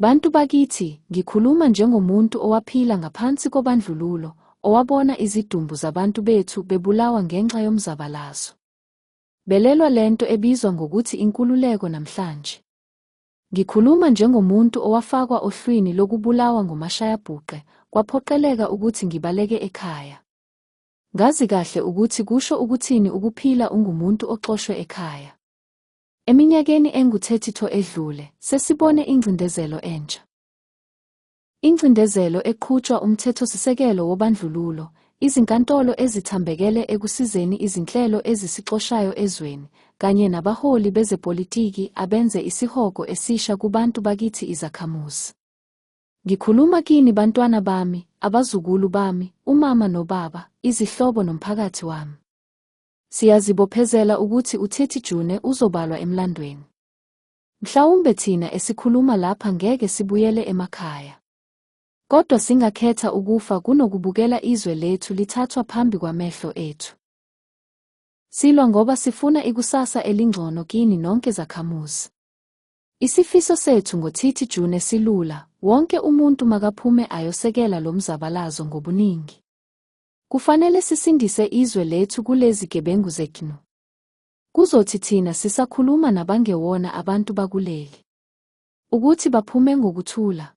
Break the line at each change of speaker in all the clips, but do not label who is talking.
Bantu bakithi, ngikhuluma njengomuntu owaphila ngaphansi kobandlululo, owabona izidumbu zabantu bethu bebulawa ngenxa yomzabalazo. Belelwa lento ebizwa ngokuthi inkululeko namhlanje. Ngikhuluma njengomuntu owafakwa ohlwini lokubulawa ngomashayabhuqe, kwaphoqeleka ukuthi ngibaleke ekhaya. Ngazi kahle ukuthi kusho ukuthini ukuphila ungumuntu oxoshwe ekhaya. Eminyakeni engu-32 edlule, sesibone ingcindezelo entsha. Ingcindezelo eqhutshwa umthethosisekelo wobandlululo, izinkantolo ezithambekele ekusizeni izinhlelo ezisixoshayo ezweni, kanye nabaholi bezepolitiki abenze isihogo esisha kubantu bakithi izakhamuzi. Ngikhuluma kini bantwana bami, abazukulu bami, umama nobaba, izihlobo nomphakathi wami. Siyazibophezela ukuthi u-30 June uzobalwa emlandweni. Mhlawumbe thina esikhuluma lapha ngeke sibuyele emakhaya. Kodwa singakhetha ukufa kunokubukela izwe lethu lithathwa phambi kwamehlo ethu. Silwa ngoba sifuna ikusasa elingcono kini nonke zakhamuzi. Isifiso sethu ngo-30 June silula, wonke umuntu makaphume ayosekela lo mzabalazo ngobuningi. Kufanele sisindise izwe lethu kulezi gebengu zeGNU. Kuzothi thina sisakhuluma nabangewona abantu bakuleli. Ukuthi baphume ngokuthula.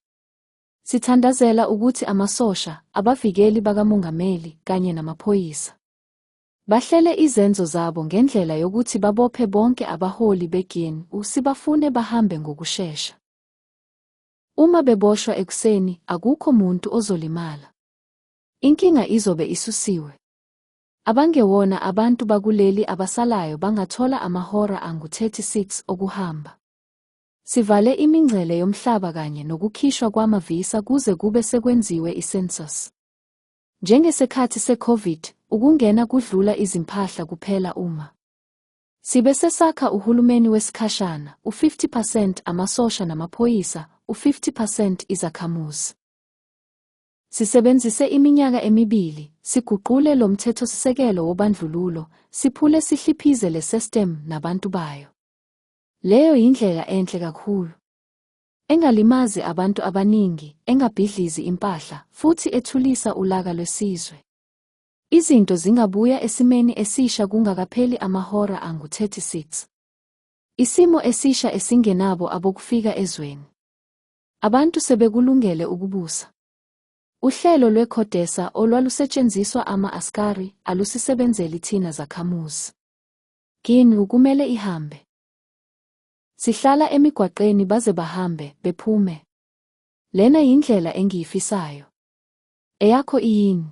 Sithandazela ukuthi amasosha, abavikeli bakamongameli kanye namaphoyisa. Bahlele izenzo zabo ngendlela yokuthi babophe bonke abaholi beGNU sibafune bahambe ngokushesha. Uma beboshwa ekuseni akukho muntu ozolimala. Inkinga izobe isusiwe. Abangewona abantu bakuleli abasalayo bangathola amahora angu-36 okuhamba. Sivale imingcele yomhlaba kanye nokukhishwa kwama-visa kuze kube sekwenziwe i-census. Njengesikhathi se-Covid, ukungena kudlula izimpahla kuphela uma. Sibe sesakha uhulumeni wesikhashana, u-50 percent amasosha namaphoyisa, u-50 percent izakhamuzi. Sisebenzise iminyaka emibili, siguqule lo mthethosisekelo wobandlululo, siphule sihliphize le system nabantu bayo. Leyo yindlela enhle kakhulu. Engalimazi abantu abaningi, engabhidlizi impahla, futhi ethulisa ulaka lwesizwe. Izinto zingabuya esimeni esisha kungakapheli amahora angu-36. Isimo esisha esingenabo abokufika ezweni. Abantu sebekulungele ukubusa. Uhlelo lweCODESA olwalusetshenziswa ama-askari alusisebenzeli thina zakhamuzi. GNU kumele ihambe. Sihlala emigwaqeni baze bahambe, bephume. Lena yindlela engiyifisayo. Eyakho iyini?